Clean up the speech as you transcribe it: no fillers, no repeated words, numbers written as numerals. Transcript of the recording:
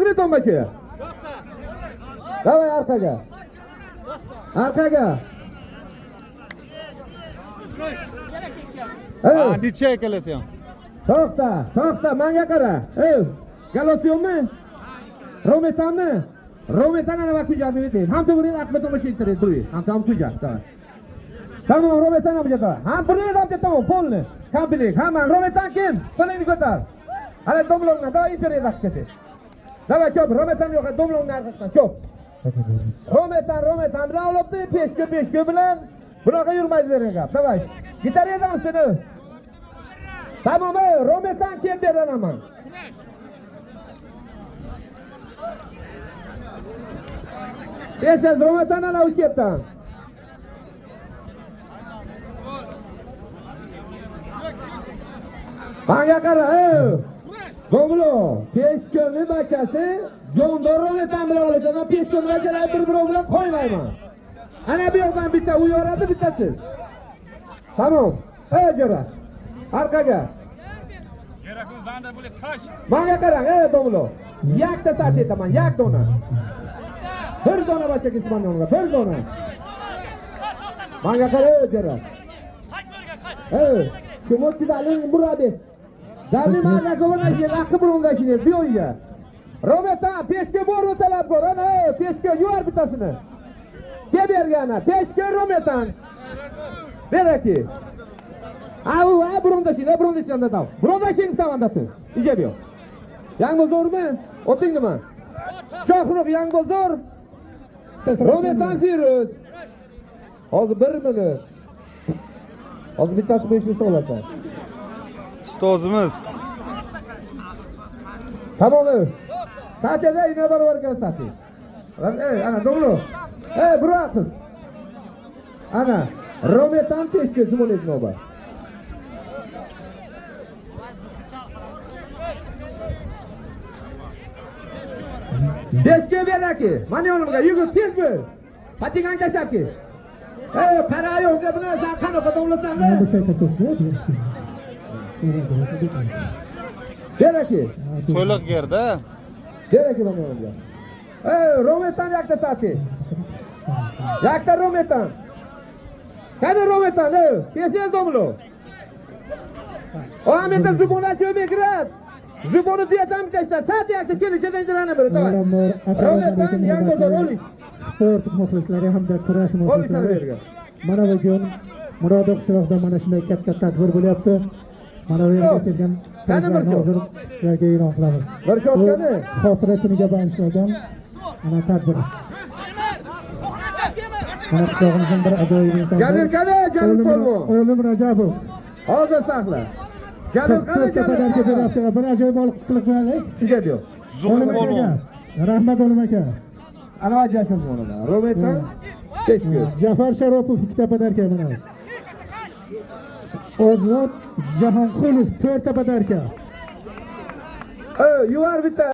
Rometon bacha. Давай orqaga. Orqaga. Ey, Andicha ikkalasi ham. To'xta, to'xta, menga qara. Ey, Galosyonmi? Rometanmi? Rometan ana vakujarni berdi. Ham to'g'ri Ahmed Omar internet duy. Ham tam kujar. Tamam. Tamam, Rometan ham jata. Ham bir ham tamam, polni. Komplekt. Hamma Rometan kim? Qo'lingni ko'tar. Ana domlongdan, давай internet aqib ket. Давай chop, Rometan yo'q, domlongdan orqasidan chop. Rometan, Rometan bilan olibdi, peshka peshka bilan. Bunaqa yurmaydi bergan gap. Давай. Gitar seni. Tamam, ey, Rometan kim beranaman. Tez Rometan ana uchyaptan. Manga qara, ey. Domlo, peshkoni bakasi Jondor Rometan bilan olasan. Peshkoni bakalari bir-biri bilan qo'ymayman. Ana bu yoqdan bitta u yoradi, bittasi. Tamom. Ey jo'ra. Orqaga. Manga qarang, ey domlo. Yakta sat etaman, yak dona. Bir dona bacha kismanonga, bir dona. Manga qara, ey jo'ra. Ey, kim daling burabi. Dali mana ko'na aqi burunga shine bu yo'lga. Rometan peshka bormi talab bor, ana ey, peshka yuvar bittasini. Ke bergana, peshka Rometan. Beraki. A u a burunda shine, burunda shine tav. Burunda shine tavandasi. Ije bu. Yangbozormi? Oting nima? Shohruh Yangbozor. Rometan Firuz. Hozir 1 minut. Hozir bittasi 5 minut olasan. Ustozimiz. Tamam. Saatda ina barobar ekan sati. Ey, ana to'g'ri. Ey, burasiz. Ana, Rometan peshka Zimonet navbat. Peshka beraki. Mana yonimga yugur tez bo'l. Patingan tashlabki. Ey, qara yo'qga bilan sen qanaqa davlatsan-da? Beraki. To'liq gerda. Beraki mana yonimga. Ey, Rometan yakta sati. Yakta Rometan. Qani Rometan, ey, tez domlo. O amenda zubona cho'be kiradi. Zuboni diyatam tashla. Sati yakta kelishadan jirani bir, давай. Rometan Yangbozor o'lik. Sport muxlislari hamda kurash muxlislari. Mana bugun Murodov qishlog'ida mana shunday katta tadbir bo'lyapti. Mana bu yerga kelgan hozir sizlarga e'lon qilamiz. Bir shotgani xotira kuniga bag'ishlangan mana tadbir. Mana qishlog'imizning bir ajoyib insoni. Jalil qani, Jalil polvon. O'lim Rajabov. Hozir saqla. Jalil qani, Jalil. Bir ajoyib olqis qilib qo'yaylik. Tugadi. Zuhur polvon. Rahmat O'lim aka. Ana jasur bo'ladi. Rometan Peshka. Jafar Sharopov ikkita podarka mana. Ozod Jahonqulov 4 ta podarka. Ey, yuvar bitta.